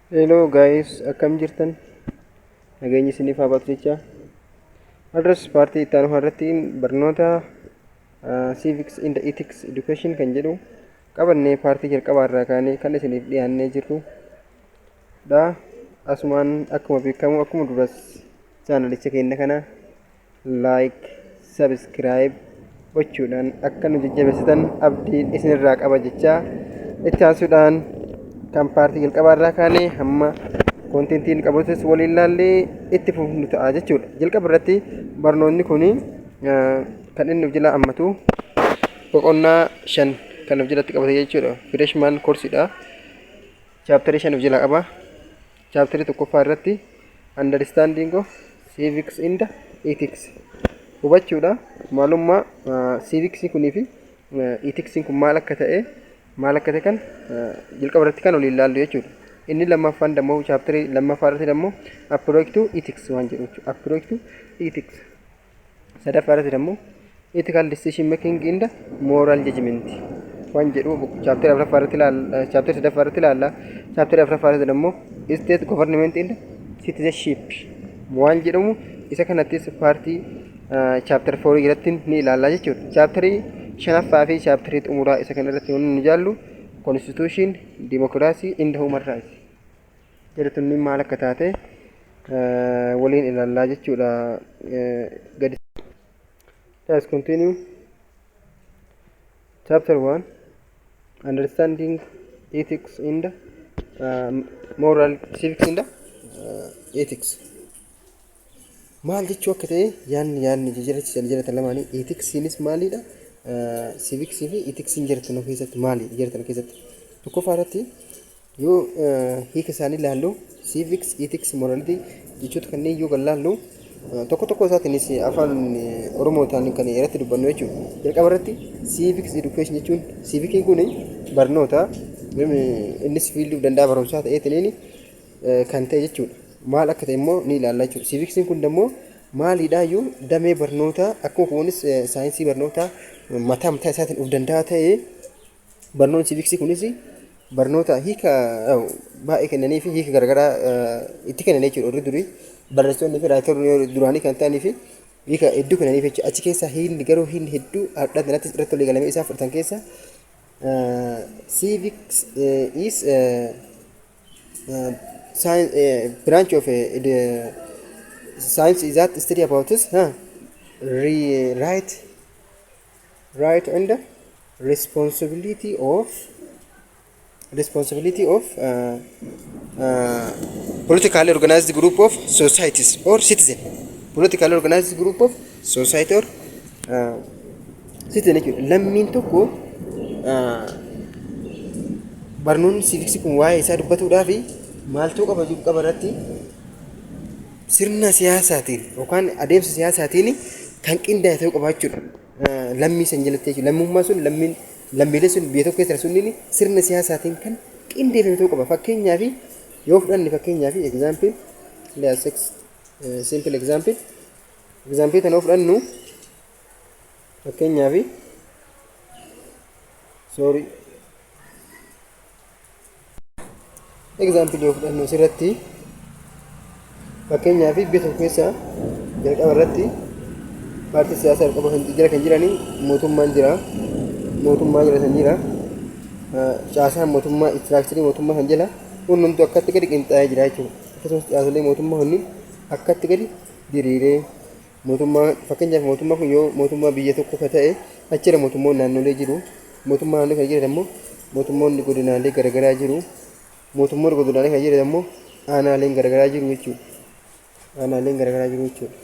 Hello guys, akkam jirtan? Nageenyi isiniif haa baatu jecha. Har'as paartii itti aanu irratti barnoota Civics in the Ethics Education kan jedhu qabannee paartii jalqabaa irraa kaanee kan isiniif dhiyaannee jirru dha. Asumaan akkuma beekamu akkuma duras chaanalicha keenya kana like, subscribe gochuudhaan akka nu jajjabeessitan abdiin isinirraa qaba jechaa, itti aansuudhaan kan paartii jalqabaa irraa kaanee hamma koontentiin qabatus waliin laallee itti fufnu ta'a jechuudha. Jalqaba irratti barnoonni kun kan inni of jala hammatu boqonnaa 5 kan of jalatti qabate jechuudha. Freshman course-dha. Chaaptarii 5 of jalaa qaba. Chaaptarii tokkoffaa irratti understanding of civics in the ethics hubachuudha. Maalummaa civicsii kunii fi ethicsii kun maal akka ta'e kan jalqaba irratti kan waliin ilaallu jechuudha. Inni lammaffaan dammoo, chaaptarii lammaffaa irratti dammoo, approach to ethics waan jedhu jechuudha. Approach to ethics. Sadaffaa irratti dammoo ethical decision making in the moral judgment waan jedhu chaaptarii afuraffaa irratti ilaalla, chaaptarii sadaffaa irratti ilaalla. Chaaptarii afuraffaa irratti dammoo state government in the citizenship waan jedhamu isa kanattis paartii chapter 4 irratti ni ilaalla jechuudha. Chaaptarii shanaffaa fi chaaptarii xumuraa isa kana irratti wanni nu jaallu constitution, democracy and human rights jedhu maal akka taate waliin ilaallaa jechuudha. Gadi. Let's continue. Chapter 1, Understanding Ethics in the Moral Civics in the Ethics. Maal jechuu akka ta'e yaanni jijjiirratti jiratan lamaanii, ethics'iinis maalidha? Civicsii fi ethics'iin jiratan keessatti maali jiratan keessatti? Tokkoffaa irratti yoo hiika isaanii ilaallu, civics, ethics, morality jechoota kanneen yoo laallu, tokko tokko isaatiinis afaan Oromootaan kan irratti dubbannu jechuudha. Jalqaba irratti civics education jechuun, civiciin kun barnoota, innis fieldii danda'a barumsaa ta'eetiin kan ta'e jechuudha. Maal akka ta'e immoo ni ilaalla jechuudha. Civicsiin kun immoo maalidhaayyuu? Damee barnootaa akkuma kunis saayinsii barnootaa mataa mataa isaatiin of danda'a ta'ee, barnoonni civicsii kunis barnoota hiika baay'ee kennanii fi hiika garaagaraa itti kennanii jechuudha. Warri durii barreessitoonni fi writeroonni duraanii kan ta'anii fi hiika hedduu kennanii jechuudha. Achi keessaa hiikni garuu hiikni hedduu har'a kanatti irratti walii galamee isaa fudhatan keessa, civics is science, branch of the science is that study about this right and responsibility of politically organized group of societies or citizen, politically organized group of society or citizen jechuudha. Lammiin tokko, barnoonni civicsii kun waa'ee isaa dubbatuudhaaf maaltu qaba? Qaba irratti sirna siyaasaatiin yookaan adeemsa siyaasaatiin kan qindaa'e ta'uu qaba jechuudha. Lammii san jalatti jechuudha. Lammummaa sun, lammiin lammiilee sun biyya tokko keessa sunniin sirna siyaasaatiin kan qindeeffame ta'uu qaba. Fakkeenyaaf yoo fudhanne, fakkeenyaaf example, let's simple example kana yoo fudhannu, fakkeenyaaf, sorry, example yoo fudhannu asirratti, fakkeenyaaf biyya tokko keessa jalqaba irratti paartii siyaasaa jalqaba kan jira kan jiranii mootummaan jira, mootummaa jira san jira, caasaan mootummaa, structurii mootummaa kan jala hundumtuu akkatti gadi qinxaa'ee jira jechuudha. Akkasumas caasolee mootummaa hundi akkatti gadi diriiree mootummaa, fakkeenyaaf mootummaa kun yoo mootummaa biyya tokko ka ta'e, achirra mootummoonni naannolee jiru. Mootummaa naannoo kan jiran immoo mootummoonni godinaalee garaagaraa jiru. Mootummoonni godinaalee kan jiran immoo aanaaleen garaagaraa jiru jechuudha. Aanaaleen garaagaraa jiru jechuudha.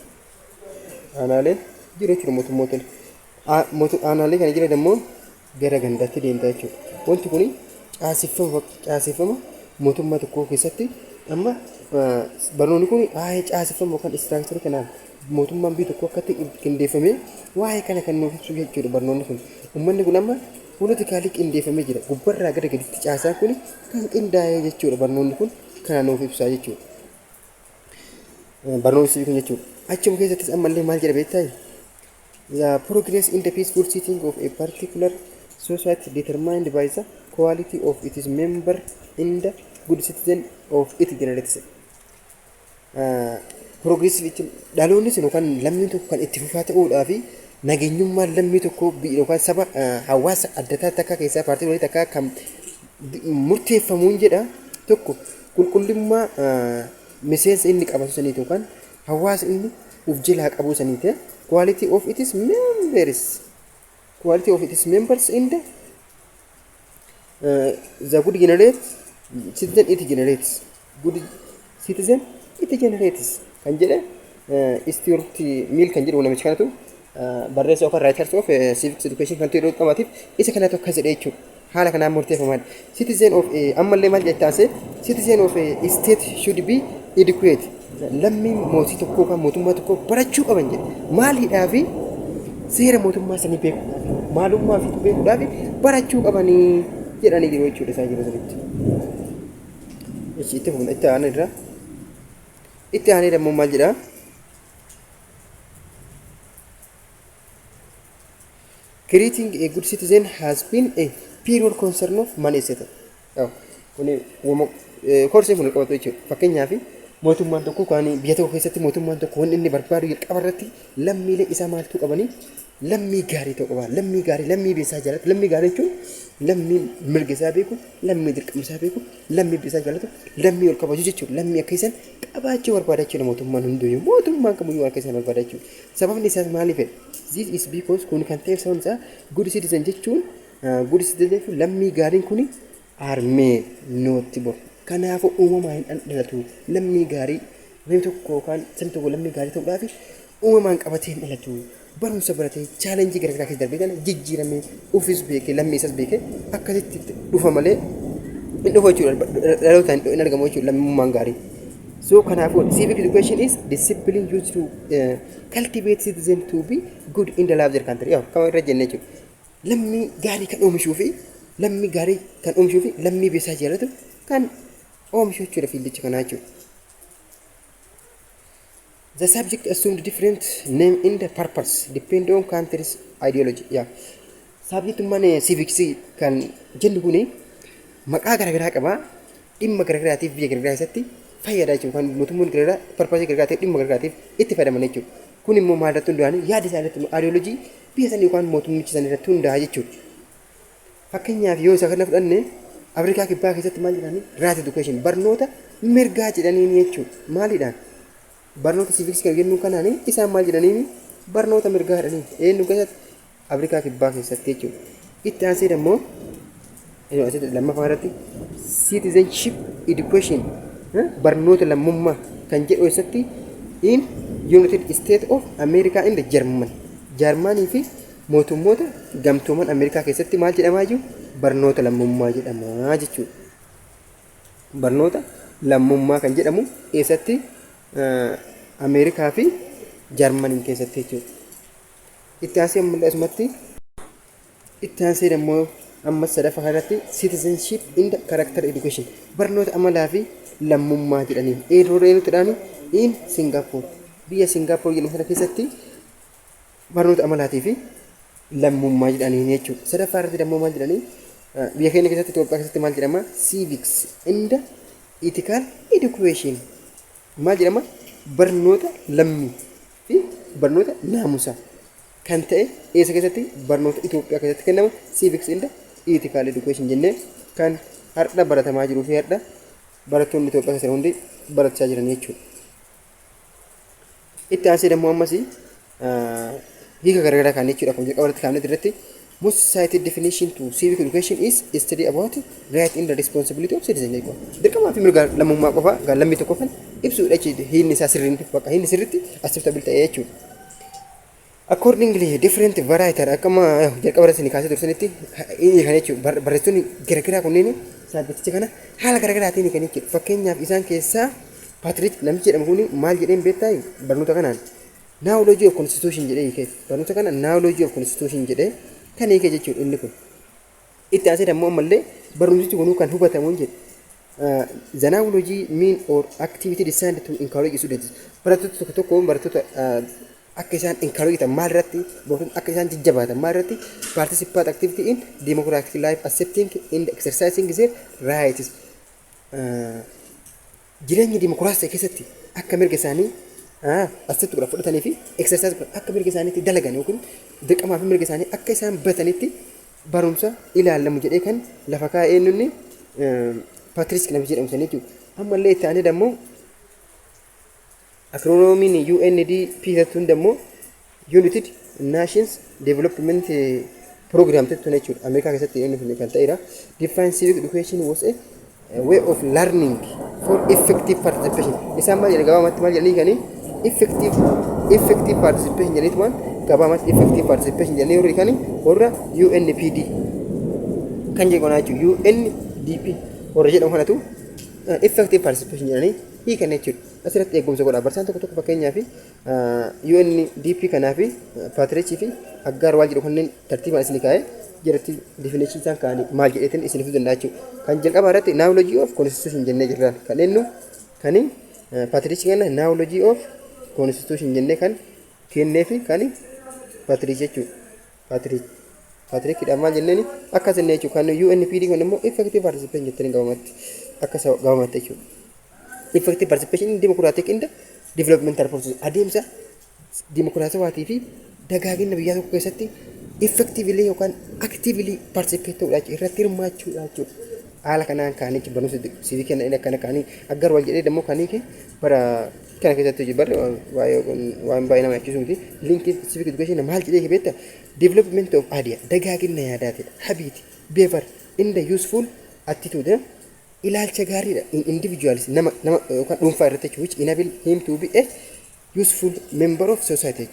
Aanaaleen jiru jechuudha mootummoota. Aanaalee kana jiran immoo gara gandaatti deemta jechuudha. Wanti kun caaseffama mootummaa tokkoo keessatti amma barnoonni kun waa'ee caaseffama yookaan structurii kanaan mootummaan biyya tokkoo akkatti qindeeffamee waa'ee kana kan nuuf ibsu jechuudha barnoonni kun. Uummanni kun amma politically qindeeffamee jira. Gubbarraa gara gaditti caasaan kun kan qindaa'ee jechuudha, barnoonni kun kana nuuf ibsaa jechuudha. Barnoonni kun jechuudha. Achuma keessattis ammallee maal jedha beektaa? The progress in the peaceful sitting of a particular society determined by the quality of its member in the good citizen of it generates. Progressive jechuun dhaloonni sun yookaan lammiin tokko kan itti fufaa ta'uudhaa fi nageenyummaan lammii tokko yookaan saba hawaasa adda addaa takka keessaa paartii walii takka kan murteeffamuun jedha, tokko qulqullummaa miseensa inni qabatu saniiti yookaan hawaasa inni uf jalaa qabu saniiti, quality of its members, quality of its members in the good generate citizen it generates, good citizen it generates kan jedhe Stuart Mill kan jedhu namicha kanatu barreessa yookaan writers of civics education kan ta'e qabaatiif isa kanatu akkas jedhe jechuudha. Haala kanaan murteeffamaadha. Citizen of ammallee maal jettaase, citizen of state should be educated. Lammiin mootii tokkoo yookaan mootummaa tokkoo barachuu qaban jedhe. Maaliidhaa fi seera mootummaa sanii beekuudhaaf, maalummaa fi beekuudhaaf barachuu qabanii jedhanii jiru jechuudha isaan jiru sanitti. Itti fufna, itti aanaa irra. Itti aanee immoo maal jedhaa? Creating a good citizen has been a prior concern of many state. Kuni koorsiin kun qabatu jechuudha. Fakkeenyaaf, mootummaan tokko kan biyya tokko keessatti mootummaan tokko wanni inni barbaadu jalqaba irratti lammiilee isaa maaltu qabanii, lammii gaarii ta'uu qaba. Lammii gaarii, lammii biyya isaa jaalatu. Lammii gaarii jechuun lammii mirga isaa beeku, lammii dirqama isaa beeku, lammii biyya isaa jaalatu, lammii ol kabaju jechuudha. Lammii akka isaan qabaachuu barbaada jechuudha mootummaan hunduyyuu. Mootummaan kamiyyuu akka isaan barbaada jechuudha. Sababni isaas maaliif? This is because, kun kan ta'eef sababni isaa, good citizen jechuun, good citizen jechuun lammii gaariin kuni are made, not born. Kanaafuu uumamaan hin dhalatu. Lammii gaarii namni tokko yookaan sabni tokko lammii gaarii ta'uudhaaf uumamaan qabatee hin dhalatu. Barumsa baratee, challenge garaagaraa keessa darbee, kana jijjiiramee, ofis beekee, lammii isaas beekee akkasitti dhufa malee hin dhufu jechuudha. Dhalootaan hin argamu jechuudha lammummaan gaarii. So kanaafuu civic education is discipline used to cultivate citizen to be good in the life of their country. Yaa kama irra jennee jechuudha. Lammii gaarii kan oomishuu fi lammii gaarii kan oomishuu fi lammii biyya isaa jaalatu kan oomishu jechuudha fieldicha kanaa jechuudha. The subject assumed different name in the purpose depend on country's ideology. Yeah. Subjectummaan civics kan jennu kuni maqaa garaagaraa qaba. Dhimma garaagaraatiif biyya garaagaraa keessatti fayyada jechuudha. Kan mootummoonni garaagaraa purpose garaagaraatiif, dhimma garaagaraatiif itti fayyadaman jechuudha. Kun immoo maal irratti hundaa'an? Yaada isaa irratti, ideology biyya sanii yookaan mootummicha sanii irratti hundaa'a jechuudha. Fakkeenyaaf, yoo isa kana fudhanne, Afrikaa Kibbaa keessatti maal jedhanii? Right education, barnoota mirgaa jedhaniin jechuudha. Maaliidhaan? Barnoota civics kan jennu kanaan isaan maal jedhaniin? Barnoota mirgaa jedhaniin. Eenyu keessatti? Afrikaa Kibbaa keessatti jechuudha. Itti aansee immoo lammaffaa irratti citizenship education, barnoota lammummaa kan jedhu keessatti in United States of America and German. Jaarmaanii fi mootummoota gamtooman Ameerikaa keessatti maal jedhamaa jiru? Barnoota lammummaa jedhamaa jechuudha. Barnoota lammummaa kan jedhamu eessatti? Ameerikaa fi Jaarmanii keessatti jechuudha. Itti aansee ammallee asumatti itti aansee immoo ammas sadaffaa irratti citizenship in the character education, barnoota amalaa fi lammummaa jedhanii eeroo eenyuttidhaan? In Singapore, biyya Singapore jedhamu sana keessatti barnoota amalaatii fi lammummaa jedhanii jechuudha. Sadaffaa irratti immoo maal jedhanii? Biyya keenya keessatti, Itoophiyaa keessatti maal jedhama? Civics and ethical education maal jedhama? Barnoota lammii fi barnoota naamusaa kan ta'e eessa keessatti? Barnoota Itoophiyaa keessatti kennamu civics and ethical education jennee kan har'a baratamaa jiruu fi har'a barattoonni Itoophiyaa keessatti hundi barachaa jiran jechuudha. Itti aansee immoo ammas hiika garaagaraa kan jechuudha. Akkuma jalqaba irratti kaafne irratti, most cited definition to civic education is study about right and the responsibility of citizen jechuudha. Dirqamaa fi mirga lammummaa qofa lammii tokko kan ibsuudha jechuudha. Hiinni isaa sirriin bakka hiinni sirriitti acceptable ta'e jechuudha. Accordingly, different variety akkama jalqaba irratti kaasee tursanitti inni kan jechuudha. Barreessitoonni garaagaraa kunneen subjecticha kana haala garaagaraatiin kan jechuudha. Fakkeenyaaf, isaan keessaa Patrick namichi jedhamu kun maal jedheen beektaa? Barnoota kanaan knowledge of constitution jedhee hiike. Barnoota kana knowledge of constitution jedhee kan hiike jechuudha inni kun. Itti aansee immoo ammallee barumsichi kunuu kan hubatamu jedhe. The knowledge mean or activity designed to encourage students. Barattoota tokko tokko, barattoota akka isaan encourage ta'an maal irratti, barattoonni akka isaan jajjabaatan maal irratti, participate activity in democratic life, accepting and exercising their rights. Jireenya dimokiraasii keessatti akka mirga isaanii asitti godha fudhatanii fi exercise godhan, akka mirga isaaniitti dalagan yookiin dirqamaa fi mirga isaanii akka isaan batanitti barumsa ilaalamu jedhee kan lafa kaa'ee inni Patrice namichi jedhamu sanii jechuudha. Ammallee itti aanee dammoo acronymiin UNDP jettuun dammoo United Nations Development Program jettuun jechuudha. Ameerikaa keessatti inni kan ta'edha. Define civic education was a way of learning for effective participation. Isaan maal jedhan? Gabaabumatti maal jedhanii kanii effective participation jedhaniitu waan gabaabumatti effective participation jedhanii warri kanii warra UNPD kan jedhu kanaa jechuudha. UNDP warra jedhamu kanatu effective participation jedhanii hiikan jechuudha. Asirratti eegumsa godha. Barsiisaan tokko tokko, fakkeenyaaf, UNDP kanaa fi Partridge fi Aggarwal jedhu kanneen tartiibaan isin kaa'ee jiratti definition isaan kaa'anii maal jedheetiin isin fiduu danda'a jechuudha. Kan jalqabaa irratti knowledge of constitution jennee jirraan. Kan eenyu? Kan Partridge kana knowledge of constitution jennee kan kennee fi kan Partridge jechuudha. Partridge. Patrickidha maal jenneeni akkas jennee jechuudha. Kan UNPD kun immoo effective participation jettanii gabaabumatti akka gabaabumatti jechuudha. Effective participation in democratic in the developmental process, adeemsa dimokiraatawaatii fi dagaagina biyyaa tokko keessatti effectively yookaan actively participate ta'uudha jechuudha, irratti hirmaachuudha jechuudha. Haala kanaan kaanii barumsa civic kennan akkana kaanii Aggarwal jedhee dammoo kanii bara kana keessatti hojii barre waa'ee waan baay'ee nama yaachisuu miti. Link civic education maal jedhee beekta? Development of idea, dagaagina yaadaatidha. Habit, behavior in the useful attitude, ilaalcha gaariidha in individuals, nama yookaan dhuunfaa irratti jechuudha, which enable him to be a useful member of society.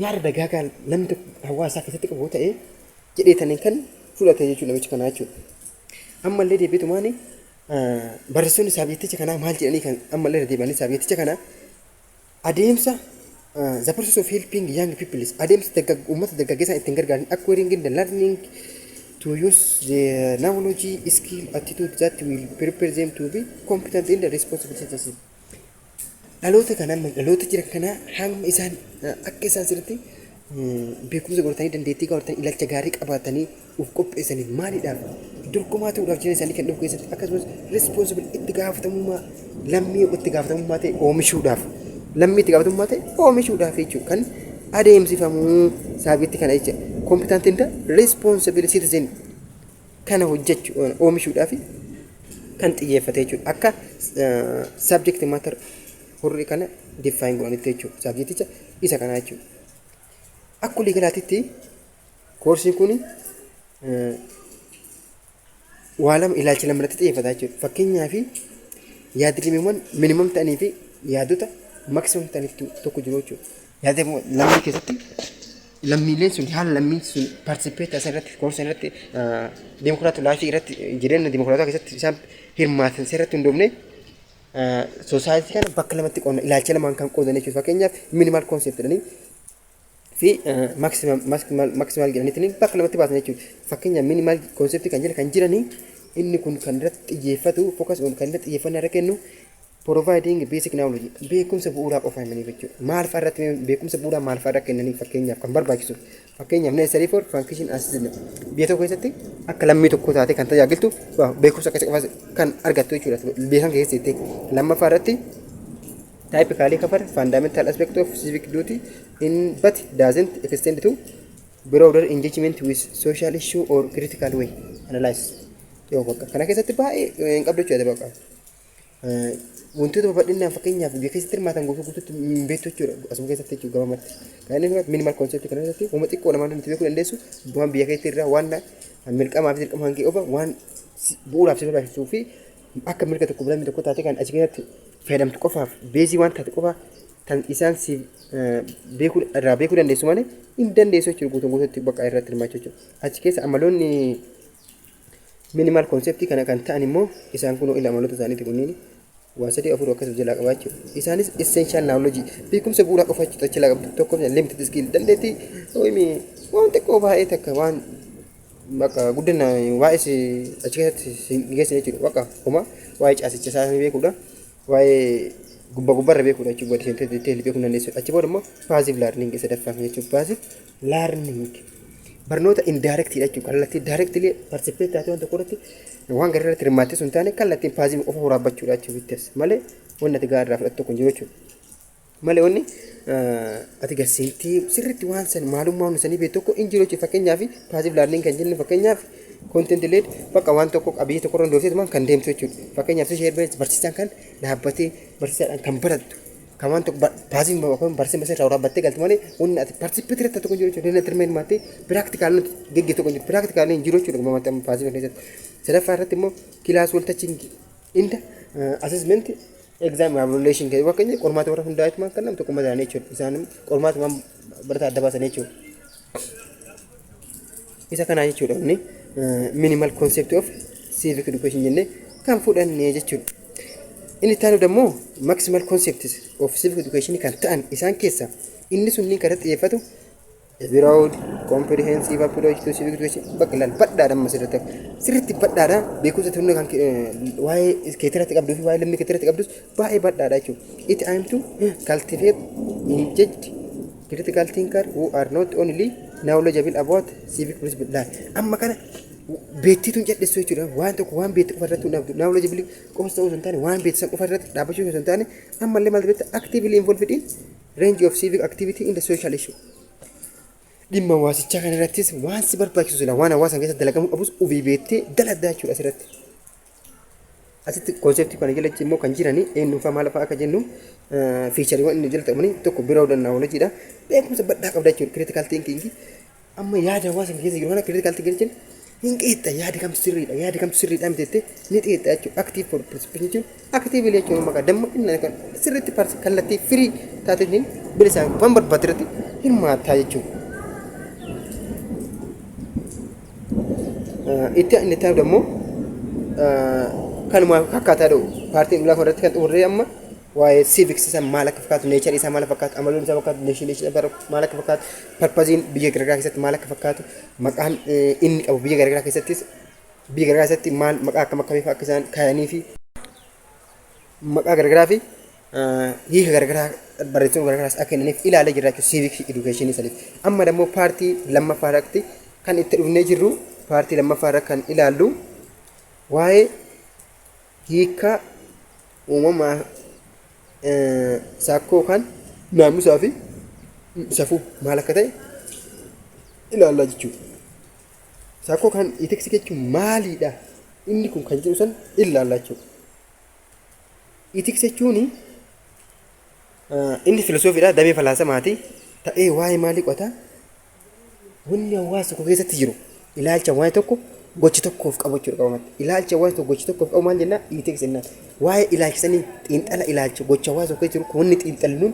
Yaada dagaagaa namni tokko hawaasaa keessatti qabu ta'ee jedheetaniin kan fudhate jechuudha namichi kanaa jechuudha. Ammallee deebiitumaani barreessonni subjecticha kanaa maal jedhanii kan ammallee deebi'anii subjecticha kanaa adeemsa the process of helping young people, adeemsa uummata dargaggeessaa ittiin gargaaran, acquiring the learning to use the knowledge, skill, attitude that will prepare them to be competent in the responsible citizenship. Dhaloota kana, dhaloota jiran kana, hamma isaan akka isaan sirriitti beekumsa godhatanii, dandeettii godhatanii, ilaalcha gaarii qabaatanii of qopheessaniif, maaliidhaaf dorgomaa ta'uudhaaf jireenya isaanii kan dhufu keessatti, akkasumas responsible, itti gaafatamummaa, lammii itti gaafatamummaa ta'e oomishuudhaaf, lammii itti gaafatamummaa ta'e oomishuudhaaf jechuudha kan adeemsifamuu subjecti kana jecha. Competent in the responsible citizen kana hojjechuu oomishuudhaaf kan xiyyeeffate jechuudha, akka subject matter warri kana define godhanitti jechuudha, subjecticha isa kana jechuudha. Akka walii galaatitti koorsiin kun waa lama, ilaalcha lama irratti xiyyeeffata jechuudha. Fakkeenyaaf, yaadrimeewwan minimum ta'anii fi yaadota maximum ta'aniif tokko jiru jechuudha. Yaada lammii keessatti lammiileen sun haala lammiin sun participate taasisan irratti, koorsii irratti, democratic life irratti, jireenya dimokiraataa keessatti isaan hirmaatan irratti hundoofne society kana bakka lamatti qoodna, ilaalcha lamaan kan qoodan jechuudha. Fakkeenyaaf, minimal concept jedhanii fi maximal jedhaniitiin bakka lamatti baasan jechuudha. Fakkeenyaaf, minimal concept kan jedhan kan jiranii inni kun kan irratti xiyyeeffatu, focus on, kan irratti xiyyeeffannaa irra kennu providing basic knowledge, beekumsa bu'uuraa qofa himaniif jechuudha. Maal fa'aa irratti beekumsa bu'uuraa maal fa'aa irra kennaniif? Fakkeenyaaf, kan barbaachisu, fakkeenyaaf, necessary for function as citizen, biyya tokko keessatti akka lammii tokko taate kan tajaajiltu beekumsa akkasii qofa kan argattu jechuudha. Biyya kan keessatti lammaffaa irratti typically cover fundamental aspect of civic duty in but doesn't extend to broader engagement with social issue or critical way analyze. Yoo bakka kana keessatti baay'ee hin qabdu jechuudha bakka. Wantoota babal'inaan, fakkeenyaaf, biyya keessatti hirmaatan guutuu guutuutti hin beektu jechuudha asuma keessatti jechuudha gabaamatti. Kan inni minimal concept kana keessatti uuma xiqqoo namaan nuti beekuu dandeessu waan biyya keessatti irraa waan mirqamaa fi dirqama hangee qofa, waan bu'uuraaf si barbaachisuu fi akka mirga tokko lammii tokko taate kan achi keessatti fayyadamtu qofaaf, base waan taate qofa kan isaan si beekuu irraa beekuu dandeessu malee hin dandeessu jechuudha guutuu guutuutti bakka irratti hirmaachuu jechuudha. Achi keessa amaloonni minimal concept kana kan ta'an immoo isaan kun amaloota isaaniiti kunniin waa sadii afur akkas jalaa qabaa jechuudha. Isaanis essential knowledge, beekumsa bu'uuraa qofa jechuudha achi jalaa qabdu. Tokko, limited skill, dandeettii waan xiqqoo baay'ee takka, waan bakka guddina waa'ee achi keessatti hin geessine jechuudha. Bakka homaa waa'ee caasicha isaa beekuudha. Waa'ee gubbaa gubbaarra beekuudha jechuudha. Gadi seentee detail beekuu dandeessu. Achi booda immoo passive learning sadaffaa jechuudha. Passive learning barnoota indirectidha jechuudha. Kallattii directly participate taatee waan tokko irratti Waan garaa irratti hirmaattee sun taane kallattiin passive qofa waraabbachuudha jechuudha malee wanni ati garaa irraa fudhattu tokko hin jiru jechuudha. Malee wanni ati garsiintee sirriitti waan san maalummaa hundi sanii beektu tokko hin jiru jechuudha. Fakkeenyaaf, passive learning kan jennu, fakkeenyaaf, content led, bakka waan tokko qabiyyee tokko irra hundoofteetumaan kan deemtu jechuudha. Fakkeenyaaf, ishee barsiisaan kan dhaabbatee barsiisaadhaan kan barattu, kan waan tokko passive yookaan barsiisa irraa waraabbattee galtu malee wanni ati participate irratti tokko hin jiru jechuudha. Inni hirmaattee practical nuti geggeessu tokko hin jiru. Practical hin jiru jechuudha gabaabumatti amma passive keessatti. Sadaffaa irratti immoo class wal teaching and assessment, exam, evaluation kan fakkeenya qormaata warra hundaa'etumaan kan nam tokko madaalan jechuudha. Isaan qormaatumaan barataa adda baasan jechuudha. Isa kanaa jechuudha inni minimal concept of civic education jennee kan fudhanne jechuudha. Inni itti aanu immoo maximal concepts of civic education kan ta'an isaan keessa inni sunniin kan irratti xiyyeeffatu broad comprehensive approach to civic education. Bakka ilaal, badhaadha. Amma sirriitti sirriitti badhaadha. Beekumsa tunni kan waa'ee keetirratti qabduu fi waa'ee lammii keetirratti qabdus baay'ee badhaadha jechuudha. It aim to cultivate engaged critical thinker who are not only knowledgeable about civic principle. Laal, amma kana beektiituun cadhissu jechuudha. Waan tokko waan beektu qofa irratti hundaa'u, knowledgeable qofa ta'uu osoo hin taane, waan beektu san qofa irratti dhaabbachuu osoo hin taane, ammallee maal beekta, actively involved in range of civic activity in the social issue. Dhimma hawaasichaa kana irrattis waan si barbaachisu sila waan hawaasa keessatti dalagamuu qabus ofii beektee dalagdaa jechuudha asirratti. Asitti conceptii kana jalatti immoo kan jiranii eenyuufaa, maal fa'aa akka jennu, featureiiwwan inni jala ta'anii tokko broad knowledgeiidha. Beekumsa bal'aa qabda jechuudha. Critical thinking, amma yaada hawaasa keessa jiru kana critical thinking jechuun hin qeexxa, yaada kamtu sirriidha, yaada kamtu sirriidha miti jettee ni qeexxa jechuudha. Active for participation jechuun actively jechuun maqaa dammaqina kan sirriitti kallattii firii taateetiin bilisaan waan barbaadde irratti hirmaattaa jechuudha. Itti inni itti aanu immoo kanuma akkaataa dha'u partiin lafa irratti kan xumurree amma waa'ee civics isaa maal akka fakkaatu, nature isaa maal akka fakkaatu, amaloon isaa fakkaatu, nation isaa maal akka fakkaatu, purposeiin biyya garaagaraa keessatti maal akka fakkaatu, maqaan inni qabu biyya garaagaraa keessattis, biyya garaagaraa keessatti maal maqaa akkam akkamii akka isaan kaayanii fi maqaa garaagaraa fi hiika garaagaraa barreessitoonni garaagaraas akka kennaniif ilaalee jira jechuudha civics education saniif. Amma immoo partii lammaffaa irratti kan itti dhufnee jirru, partii lammaffaa irra kan ilaallu waa'ee hiika uumamaa saakkoo kan naamusaa fi safuu maal akka ta'e ilaallaa jechuudha. Saakkoo kan ethics jechuun maaliidha? Inni kun kan jedhu san ilaallaa jechuudha. Ethics jechuun inni filosoofiidha, damee falaasamaati ta'ee waa'ee maalii qo'ata? Wanni hawaasa tokko keessatti jiru ilaalcha waa'ee tokko gochi tokkoof qabu jechuudha qabamatti. Ilaalcha waa'ee tokko gochi tokkoof qabu maal jennaa? Ethics jennaan. Waa'ee ilaalcha sanii xiinxala, ilaalcha gocha hawaasa tokko keessa jiru wanni xiinxalluun,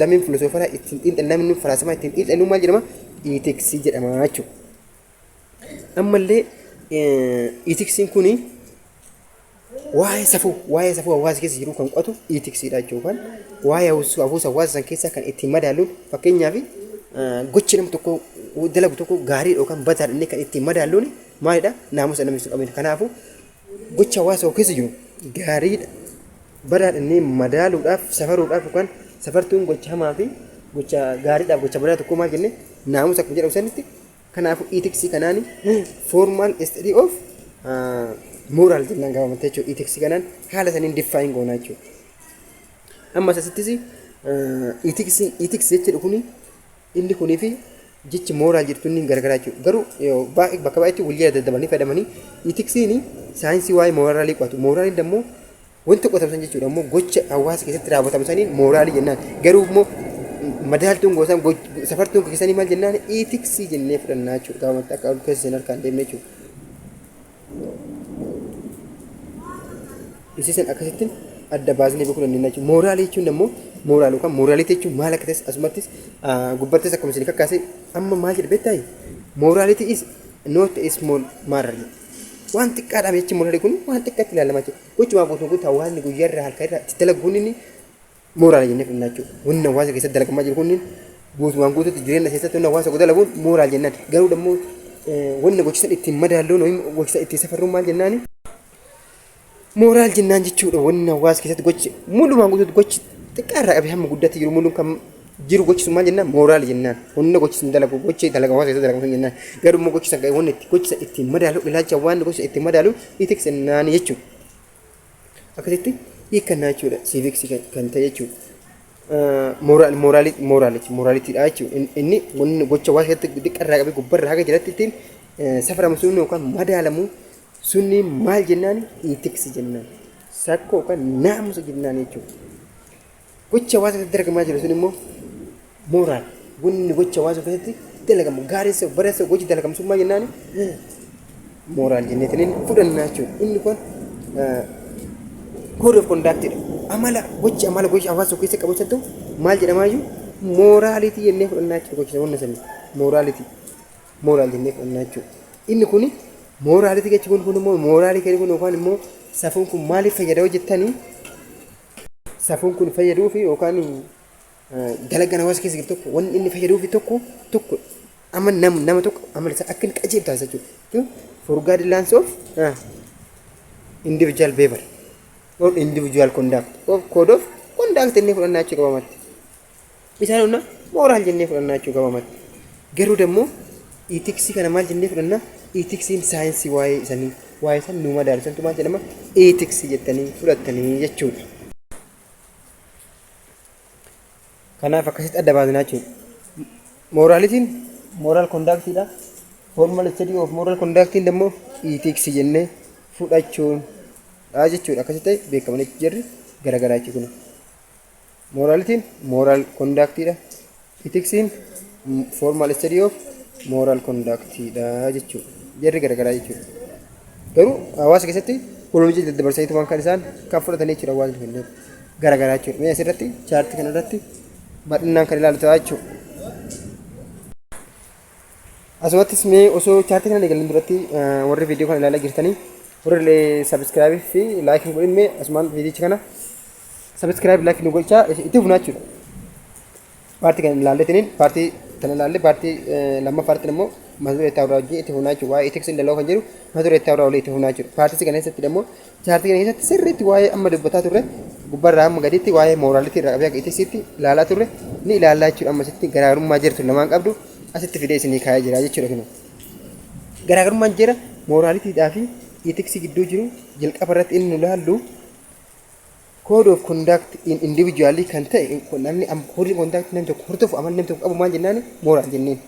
dameen filosoofaraa ittiin xiinxallu, falaasamaa ittiin xiinxalluun maal jedhama? Ethics jedhama jechuudha. Ammallee ethicsiin kuni waa'ee safuu hawaasa keessa jiru kan qo'atu ethicsiidha jechuudha. Waa'ee hafuusa hawaasa san keessaa kan ittiin madaalu, fakkeenyaaf, gochi nama tokko dalagu tokko gaariidha yookaan badaadha inni kan ittiin madaaluun maalidha? Naamusa namni sun qabudha. Kanaafuu gocha hawaasa tokko keessa jiru gaariidha badaadha inni madaaluudhaaf, safaruudhaaf, yookaan safartuun gocha hamaa fi gocha gaariidhaaf gocha badaa tokko maal jenne? Naamusa akkuma jedhamu sanitti. Kanaafuu ethicsii kanaan formal study of moral jennaan gabaabumatti jechuudha. Ethicsii kanaan haala saniin define goonaa jechuudha. Ammas asittis ethics jechuudha kuni inni kunii fi jechi moral jettu inni garagaraa jechuudha. Garuu bakka baay'eetti wal jala daddabalanii fayyadamanii. Ethicsiin saayinsii waa'ee moralii qo'atu. Moraliin immoo wanta qo'atamu san jechuudha, immoo gocha hawaasa keessatti raawwatamu saniin moralii jennaan. Garuu immoo madaaltuun gosaan safartuun keessanii maal jennaan? Ethicsii jennee fudhannaa jechuudha. Gabaabumatti akka ol keessa isin harkaan deemne jechuudha. Isiisan akkasittiin adda baasnee beekuu dandeenya jechuudha. Moralii jechuun immoo moral yookaan morality jechuun maal akka ta'es asumattis gubbattis akkuma isin kakkaase amma maal jedhe beektaa? Morality is not a small matter. Waan xiqqaadha jechi moralii kun, waan xiqqaatti ilaalamaa jira. Gochumaa guutuu guutuu hawaasni guyyaa irraa halkan irraa itti dalaguun inni moral jennee fudhannaa jechuudha. Wanni hawaasa keessatti dalagamaa jiru kunniin guutumaan guutuutti jireenya keessatti wanni hawaasa dalaguun moral jennaan. Garuu immoo wanni gochisan ittiin madaalluun, gochisan ittiin safarruun maal jennaani? Moral jennaan jechuudha. Wanni hawaasa keessatti gochi mulumaan guutuutti gochi xiqqaa irraa qabee hamma guddaatti jiru muluun kan jiru gochi sun maal jennaan? Moral jennaan. Wanni gochi sun dalagu, gochi dalaga hawaasa keessatti dalagamu sun jennaan. Garuu immoo gochi san wanni itti gochi san ittiin madaalu, ilaalcha waan gochi ittiin madaalu ethics jennaan jechuudha. Akkasitti hiikkannaa jechuudha civics kan ta'e jechuudha. Moral moral morality moralitydha jechuudha. Inni wanni gocha hawaasa keessatti xiqqarraa qabee gubbarraa haga jalatti ittiin safaramu sun yookaan madaalamu sunni maal jennaan? Ethics jennaan. Sakkoo yookaan naamusa jennaan jechuudha. Gocha hawaasa keessatti dalagamaa jiru sun immoo moral. Wanni gocha hawaasa keessatti dalagamu, gaariis bareessa, gochi dalagamu sun maal jennaan? Moral jenneetiin fudhannaa jechuudha. Inni kun code of conductidha. Amala gochi, amala gochi hawaasa keessa qabu santu maal jedhamaa iyyuu? Morality jennee fudhannaa jechuudha. Gochi wanna sanii morality, moral jennee fudhannaa jechuudha. Inni kun morality jechuun kun immoo moralii kun yookaan immoo safuun kun maaliif fayyada hojjettanii, safuun kun fayyaduu fi yookaan dalagaan hawaasa keessa jiru tokko wanni inni fayyaduu fi tokko tokko ama nama tokko amala isaa akka inni qajeelu taasisa jechuudha. For guidelines of individual behavior or individual conduct or code of conduct jennee fudhannaa jechuu qabamatti. Isaan humna moral jennee fudhannaa jechuu qabamatti. Garuu dammoo ethicsii kana maal jennee fudhannaa? Ethicsiin saayinsii waa'ee isanii waa'ee san nu madaalu santu maal jedhama? Ethicsii jettanii fudhattanii jechuudha. Kanaaf akkasitti adda baasnaa jechuudha. Moralityn moral conductidha. Formal study of moral conductiin immoo ethics jennee fudhachuun dha jechuudha. Akkasitti beekamanii jirri garaagaraa jechuudha. Moralityn moral conductidha. Ethicsiin formal study of moral conductidha jechuudha. Jarri garaagaraa jechuudha. Garuu hawaasa keessatti waluma daddabarsaniitu waan kan isaan kan fudhatanii jechuudha, hawaasni kunneen garaagaraa jechuudha. Mee asirratti chartii kanarratti bal'inaan kan ilaalu ta'a jechuudha. Asumattis mee osoo chartii kana eegalan duratti, warri viidiyoo kana ilaalaa jirtanii, warri illee subscribe fi like hin godhin, mee asumaan viidiyicha kana subscribe, like nu gochaa itti fufnaa jechuudha. Partii kana ilaalletiniin, partii kana ilaalle, partii lammaffaatti immoo mata duree itti irraa wajjin itti fufnaa jechuudha. Waa'ee ethics and law kan jedhu mata duree itti irraa olii itti fufnaa jechuudha. Partii kana keessatti immoo, chartii kana keessatti sirriitti waa'ee amma dubbataa turre, gubbarraa hamma gaditti, waa'ee morality irraa qabee akka ethicsitti ilaalaa turre ni ilaallaa jechuudha. Ammasitti garaagarummaa jirtu lamaan qabdu asitti fidee isinii kaa'ee jira jechuudha kun. Garaagarummaan jira moralitydhaa fi ethicsii gidduu jiru, jalqaba irratti inni nu ilaallu code of conduct in individually kan ta'e, namni code of conduct namni tokko hordofu, amalli namni tokko qabu maal jennaan? Moral jenneen.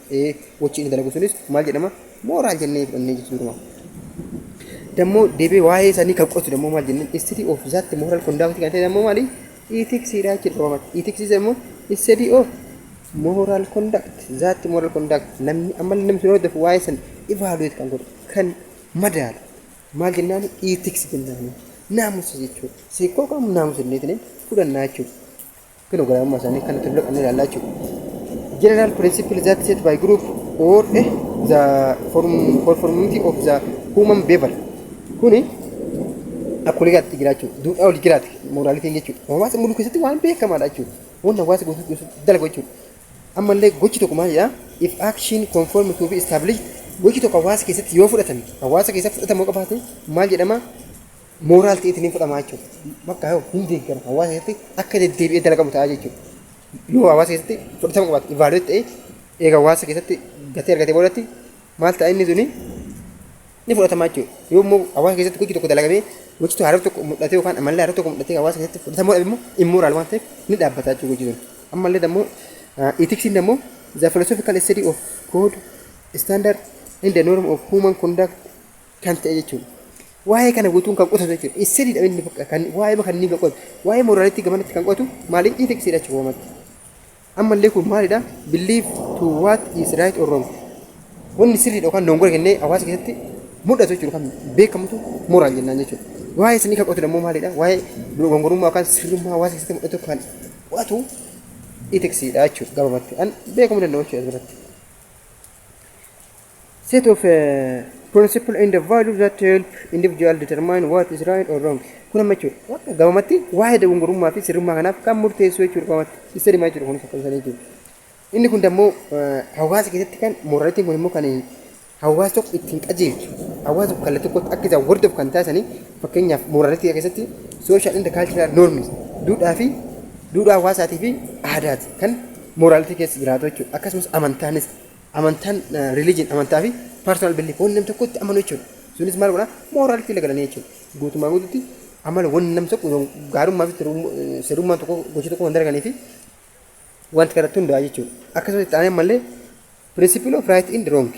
Gochi inni dalagu sunis maal jedhama? Moral jennee fudhannee jechuudha. Dammoo deebi'ee waa'ee isaanii kan qotu dammoo maal jenneen? Study of that moral conduct kan ta'e dammoo maali? Ethicsiidha jechuudha qabamatti. Ethicsii immoo study of moral conduct, that moral conduct, namni amalli namni sun hordofu waa'ee san evaluate kan godhu, kan madaalu maal jennaan? Ethics jennaan, naamusa jechuudha. Seekoo qabu naamusa jenneetiin fudhannaa jechuudha. Kun garaagarummaa isaanii kan nuti fudhannee ilaallaa jechuudha. General principle that set by group or the conformity of the human behavior. Kuni akkuma waliigalaatti jira jechuudha. Duudhaa walii jiraati moralityn jechuudha. Hawaasa muluu keessatti waan beekamaadha jechuudha. Wanni hawaasa guutuu keessatti dalagu jechuudha. Ammallee gochi tokko maal jedhaa? If action conform to be established, gochi tokko hawaasa keessatti yoo fudhatame, hawaasa keessatti fudhatamuu qabaate, maal jedhama? Moral ta'eetiin ni fudhama jechuudha. Bakka yoo hin deeggaru hawaasa keessatti akka deddeebi'ee dalagamu ta'a jechuudha. Yoo hawaasa keessatti fudhatama qabaate, evaluate ta'ee, eega hawaasa keessatti gatii argatee boodatti maal ta'a? Inni suni ni fudhatama jechuudha. Yoo immoo hawaasa keessatti gochi tokko dalagamee, gochi tokko haaraa tokko mul'atee yookaan amalli haaraa tokko mul'atee hawaasa keessatti fudhatamuu dhabe immoo immoral waan ta'eef ni dhaabbata jechuudha gochi sun. Ammallee immoo ethicsiin immoo the philosophical study of code, standard and the norm of human conduct kan ta'e jechuudha. Waa'ee kana guutuun kan qotatu jechuudha. Study inni kan waa'ee kan inni kan qotu, waa'ee morality gamanatti kan qotu maali? Ethicsiidha jechuudha waamatti. Ammallee kun maalidha? Belief to what is right or wrong. Wanni sirriidha yookaan dongora kennee hawaasa keessatti mul'atu jechuudha, kan beekamutu moral jennaan jechuudha. Waa'ee sanii kan qotu immoo maalidha? Waa'ee dogongorummaa yookaan sirrummaa hawaasa keessatti mul'atu kan qo'atu ethicsiidha jechuudha gabaabatti. An beekamuu danda'u jechuudha asirratti. Set of principle and the value that help individual determine what is right or wrong. Kun amma jechuudha. Bakka gabaabatti waa'ee dogongorummaa fi sirrummaa kanaaf kan murteessu jechuudha gabaabatti. Isa dhimaa jechuudha kunis akkasuma jechuudha. Inni kun immoo hawaasa keessatti kan moralityn kun immoo kan hawaasa tokko ittiin qajeelchu, hawaasa tokko kallattii tokkotti akka isaan hordofu kan taasisanii, fakkeenyaaf morality keessatti social and cultural norms, duudhaa fi duudhaa hawaasaatii fi aadaati kan Morality keessa jiraatu jechuudha. Akkasumas amantaanis, amantaan, religion, amantaa fi personal belief, wanni namni tokko itti amanu jechuudha. Sunis maal godhaa? Morality lagalanii jechuudha. Guutumaa guututti amala wanni namni tokko gaarummaa fi sirrummaa tokko gocha tokko kan dalaganii fi wanti kanatti hundaa'a jechuudha. Akkasumas itti aanee ammallee principle of right and wrong.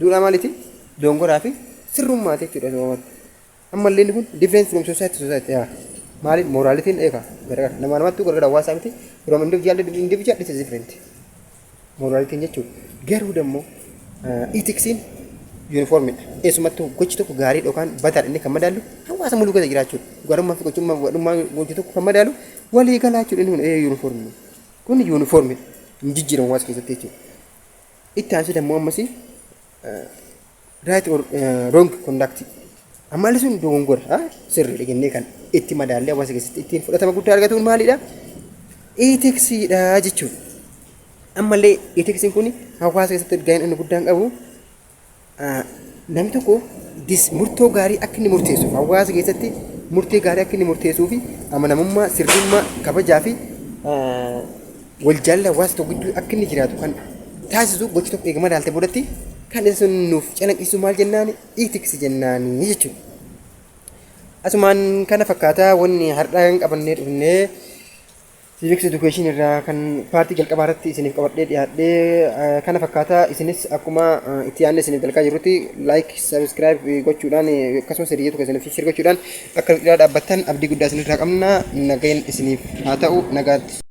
Duudhaa maaliiti? Dongoraa fi sirrummaati jechuudha sababatti. Ammallee inni kun difference from society to society. Yaa. Maali moralityn eega gargar nama namattuu gargar, hawaasaa miti, from individual to individual it is different. Moralityn jechuudha. Garuu dammoo ethicsiin uniformidha. Eessumattuu gochi tokko gaarii yookaan badaadha inni kan madaalu hawaasa muluu keessa jiraachuudha. Gaarummaa fi gochummaa gadhummaa gochi tokko kan madaalu walii galaa jechuudha, inni kun uniformidha. Kun uniformidha. Hin jijjiiramu hawaasa keessatti jechuudha. Itti aansee dammoo ammasii right or wrong conduct. Amalli sun dogongora sirriidha jennee kan itti madaallee hawaasa keessatti ittiin fudhatama guddaa argatuun maalidha? Ethicsiidha jechuudha. Ammallee ethicsiin kun hawaasa keessatti gaheen inni guddaan qabu namni tokko murtoo gaarii akka inni murteessuuf, hawaasa keessatti murtee gaarii akka inni murteessuu fi amanamummaa, sirrummaa, kabajaa fi wal jaalala hawaasa tokko gidduu akka inni jiraatu kan taasisu, gochi tokko eegama madaalte boodatti kan isa sun nuuf calaqqisiisu maal jennaani? Ethics jennaani jechuudha. Asumaan kana fakkaataa wanni har'aa kan qabannee dhufnee civics education irraa kan partii jalqabaa irratti isiniif qabadhee dhiyaadhee kana fakkaataa. Isinis akkuma itti yaadne isiniif dalgaa jirrutti like, subscribe gochuudhaan, akkasumas hiriyoota keessaniif share gochuudhaan akka biraa dhaabbattan abdii guddaa isinirraa qabna. Nageen isiniif haa ta'u, nagaatti.